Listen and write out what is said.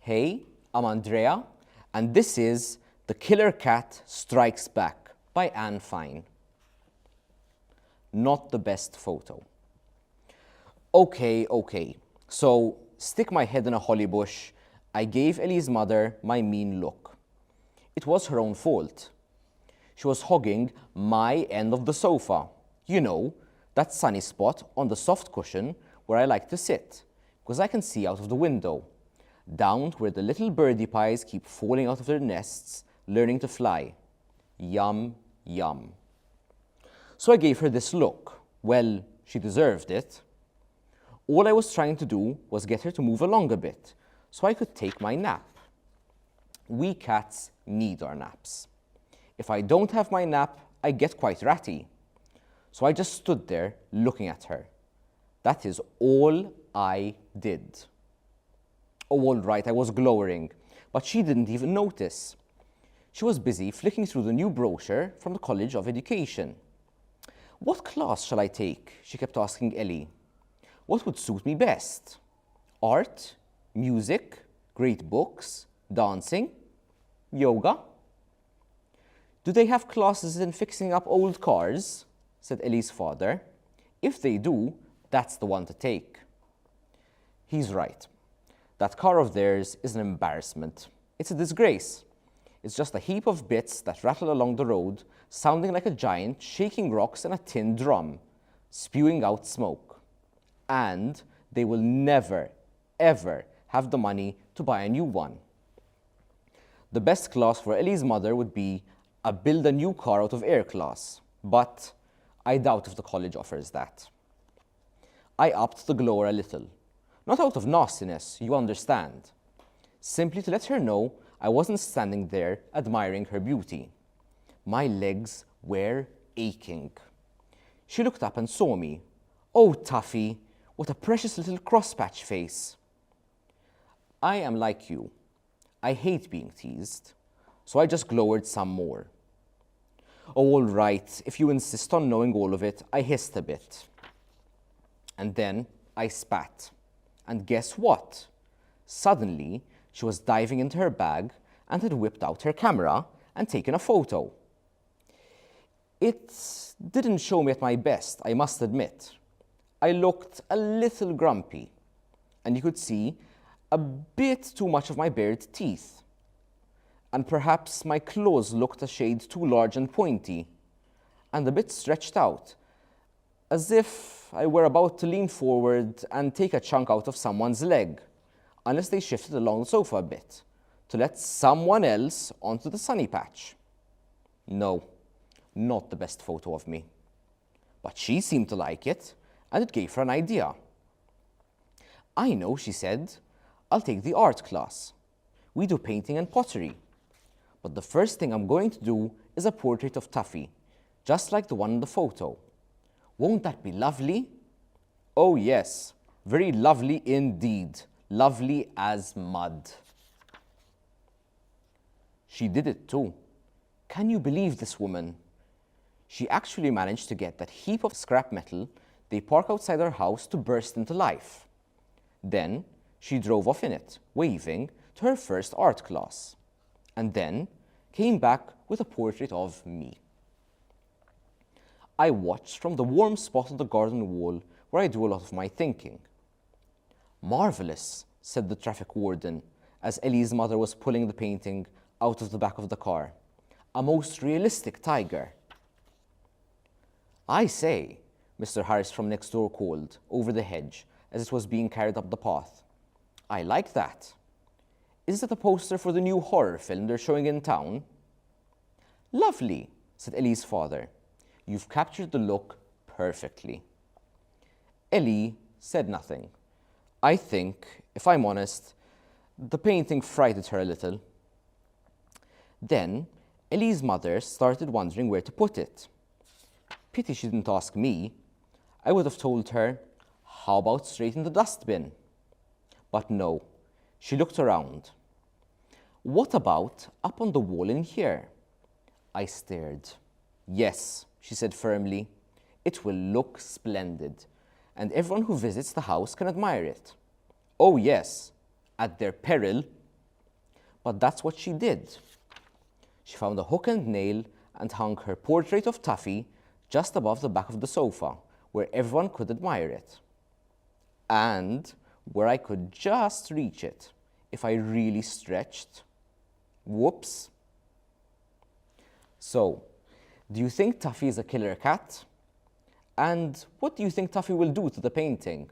Hey, I'm Andrea, and this is The Killer Cat Strikes Back by Anne Fine. Not the best photo. Okay, so stick my head in a holly bush. I gave Ellie's mother my mean look. It was her own fault. She was hogging my end of the sofa. You know, that sunny spot on the soft cushion where I like to sit, because I can see out of the window, down to where the little birdie pies keep falling out of their nests, learning to fly. Yum, yum. So I gave her this look. Well, she deserved it. All I was trying to do was get her to move along a bit, so I could take my nap. We cats need our naps. If I don't have my nap, I get quite ratty. So I just stood there looking at her. That is all I did. Oh, all right, I was glowering, but she didn't even notice. She was busy flicking through the new brochure from the College of Education. What class shall I take? She kept asking Ellie. What would suit me best? Art, music, great books, dancing, yoga? Do they have classes in fixing up old cars? Said Ellie's father. If they do, that's the one to take. He's right. That car of theirs is an embarrassment. It's a disgrace. It's just a heap of bits that rattle along the road, sounding like a giant shaking rocks in a tin drum, spewing out smoke. And they will never, ever have the money to buy a new one. The best class for Ellie's mother would be a build a new car out of air class, but I doubt if the college offers that. I upped the glower a little. Not out of nastiness, you understand. Simply to let her know I wasn't standing there admiring her beauty. My legs were aching. She looked up and saw me. Oh, Tuffy, what a precious little crosspatch face. I am like you. I hate being teased, so I just glowered some more. Oh, all right, if you insist on knowing all of it, I hissed a bit. And then I spat. And guess what? Suddenly, she was diving into her bag and had whipped out her camera and taken a photo. It didn't show me at my best, I must admit. I looked a little grumpy, and you could see a bit too much of my bared teeth. And perhaps my claws looked a shade too large and pointy, and a bit stretched out, as if I were about to lean forward and take a chunk out of someone's leg, unless they shifted along the sofa a bit, to let someone else onto the sunny patch. No, not the best photo of me. But she seemed to like it, and it gave her an idea. I know, she said, I'll take the art class. We do painting and pottery. But the first thing I'm going to do is a portrait of Tuffy, just like the one in the photo. Won't that be lovely? Oh yes, very lovely indeed. Lovely as mud. She did it too. Can you believe this woman? She actually managed to get that heap of scrap metal they park outside her house to burst into life. Then she drove off in it, waving, to her first art class. And then came back with a portrait of me. I watched from the warm spot on the garden wall where I do a lot of my thinking. Marvelous, said the traffic warden, as Ellie's mother was pulling the painting out of the back of the car. A most realistic tiger. I say, Mr. Harris from next door called, over the hedge, as it was being carried up the path. I like that. Is that a poster for the new horror film they're showing in town? Lovely, said Ellie's father. You've captured the look perfectly. Ellie said nothing. I think, if I'm honest, the painting frightened her a little. Then, Ellie's mother started wondering where to put it. Pity she didn't ask me. I would have told her, how about straight in the dustbin? But no, she looked around. What about up on the wall in here? I stared. Yes, she said firmly, it will look splendid, and everyone who visits the house can admire it. Oh yes, at their peril, But that's what she did. She found a hook and nail and hung her portrait of Tuffy just above the back of the sofa, where everyone could admire it. And where I could just reach it if I really stretched. Whoops. So, do you think Tuffy is a killer cat? And what do you think Tuffy will do to the painting?